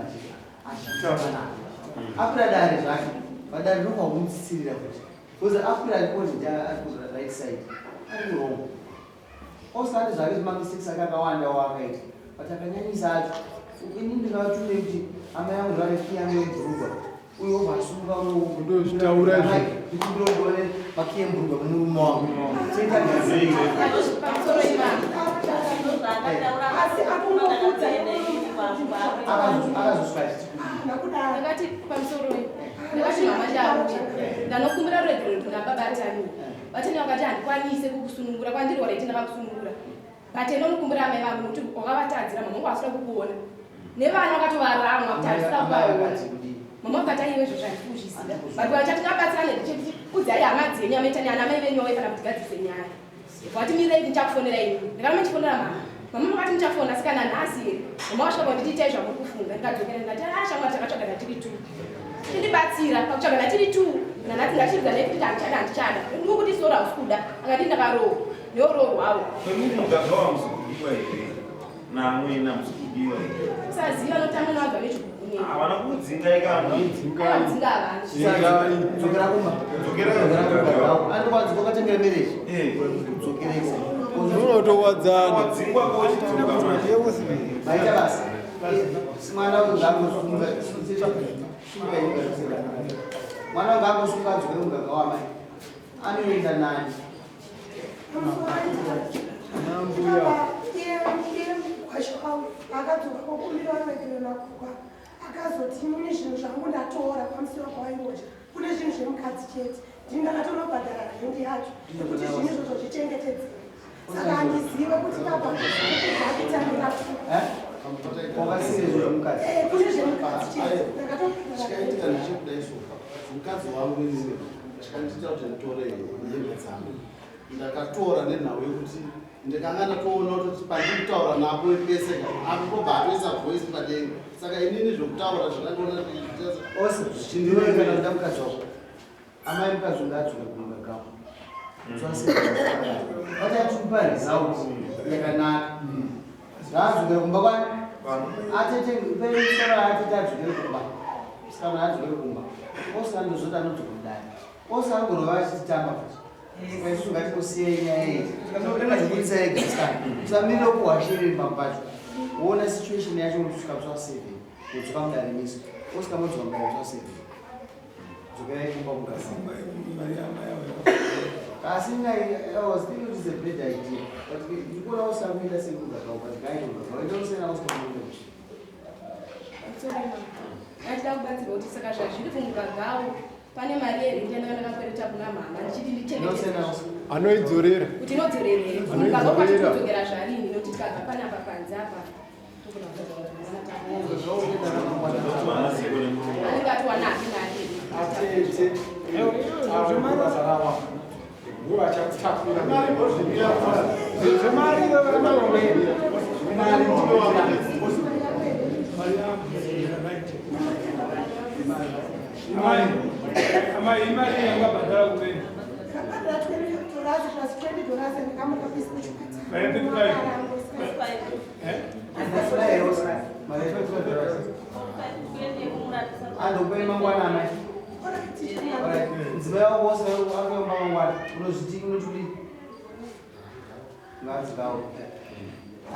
achiita panapa. Akwira dare zvake, vadare ndokwaumutsitsirira futi. Because akwira ripoti ndi ari ku right side, ari wrong. Osati zvake zvimamistakes ake akawanda waakaita, but akanyanyisa acho. Ini ndingavatume kuti amai angu zvave kiyangu yemubhurugwa. Uyo obva asunga Ndozvitaura izvo. ndikumbira ndone makiyi emubhurugwa kumurume wangu. Toita Pamusoro imama. Asi akungokudza akazosvika achiti Ndakati pamusoro ndakati mama ndauya ndanokumbira ruregerero kuna baba Tani. Batani vakati handikwanise kukusunungura kwandiri waraiti ndakakusunungura. But enda unokumbira amai vangu nokuti wakavatadzira mama wangu asina kukuona. Nevana vakatovaramwa kuti handisina kuvaona. Mama vakati aiwe izvo zvandikuzviziva. But vachati ngabatsirane ndichiti udzai hama dzenyu amaita neana amai venyu vauye kana kuti gadzise nyaya. Vati mirei ndichakufonera ini. Ndakaramba ndichifonera mama. Mama vakati muchafona asi kana nhasi here. Mama vasvika kwanditi itai zvamuri kufunga. Ndikadzokera ndikati ah shamwari takatsvagana tiri two. Chindibatsira pakutsvagana tiri two. Nanhasi ndachiridzana kuti handichada handichada. Ndiri kuti sora hausi kuda. Akati ndakarohwa. Neorohwawo. Kwemuri muganga wamusi kudiwa here? Namwena musi kudiwa here? Usaziva notanga navabva nechigugunye. Havana kudzinga ikamwe. Akadzinga havana. Dzokera kumba. Dzokera kumba. Andikwadzi wakatengera marriage. Dzokereko. Unotowadzana. Wadzingwa kochidzoka manje. Maita basa. Mwana uyu ngaangosunga. Sunga inga. Mwana uyu ngaangosunga adzokere kumuganga wamai. Anoenda nani? Nambuya. Iye mugwasha wangu akadzoka kokumbira ruregerero nakuka akazoti inini zvinhu zvangu ndatora pamusoro pawairoja kune zvinhu zvemukadzi chete ndini ndakatonobhadhara rendi yacho nekuti zvinhu izvozvo zvichengetedzeke saka handizive kuti baba akutangira Eh? Wakasiye zvemukadzi. kune zvemukadzi chete ndakatobhadhara Chikaitika ndechekudai sofa mukadzi wangu inini chikandiita kuti nditore hembe dzangu ndakatora nenhau yekuti ndikanga ndatoona kuti pandiri kutaura napo pese akungobva atoisa voice padenga saka inini zvekutaura zvakandiona Ose ndiwe kana nda mukadzi wako. Amai mukadzi ungadzoka kumuganga wako. Vachatipa result yakanaka. Ngaadzokere kumba kwani? Atete pemusoro atete adzokere kumba. Musikana adzokere kumba. Ose andozoti anodzoka kudai. Ose anogona vachitamba futi. Saka isusu ngatingosiyei nyaya iyi. Tinoburitsa ega musikana. Usamirire kuhwashiriri pamba pacho. Woona situation yacho kusvika musi wa 7. Wodzoka mudare misi. Osvika modzoka mudare musi wa 7. Dzokerai kumba mugasa. Asi I was thinking it is a bad idea. But ndikuona usakuita sekugaka but ngaite kugaka. Waita usina usikamuita kuti. Pamusoro imama. Ndachida kubatsirwa kuti saka zvazviri kumugagawo pane mari yerenti yandanga ndakakwereta kuna mama ndichiti ndichengetedze Anoidzorera. kuti inodzorerwa here kumuganga kwati kudzokera zvarini nokuti tikabva panapa panze apa togona kudzokera anenge atiwana hapi nani Atete. Avo vachakutakura. Zvemari Amai, amai imari yangabhadhara kumene. ndakabhadhara 25 dollars plus 20 dollars ndakamuka kuisa Mari 35. Eh? Andokupe mangwana amai. Alright. Mudzimai wako wose akaomba mangwana. Unozviti unotudi. Ngadzikawo.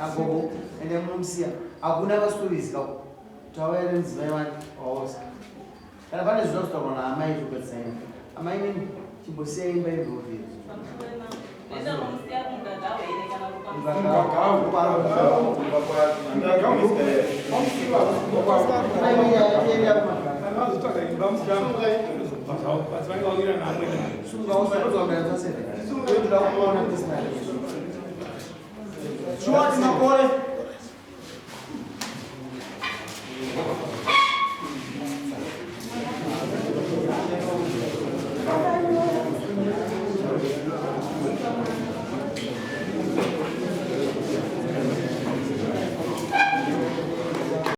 Agogo ende munomusiya. Hakuna mastories kako. Tauya nemudzimai wake wawose. Kana pane zvinoda kutaurwa naamai zvokugadzisa imba. Amai nini chimbosiyai imba ibhovhiri. Vanozotsvaga imba musikana. Basi vange vawira naamwene. Shuwa timakona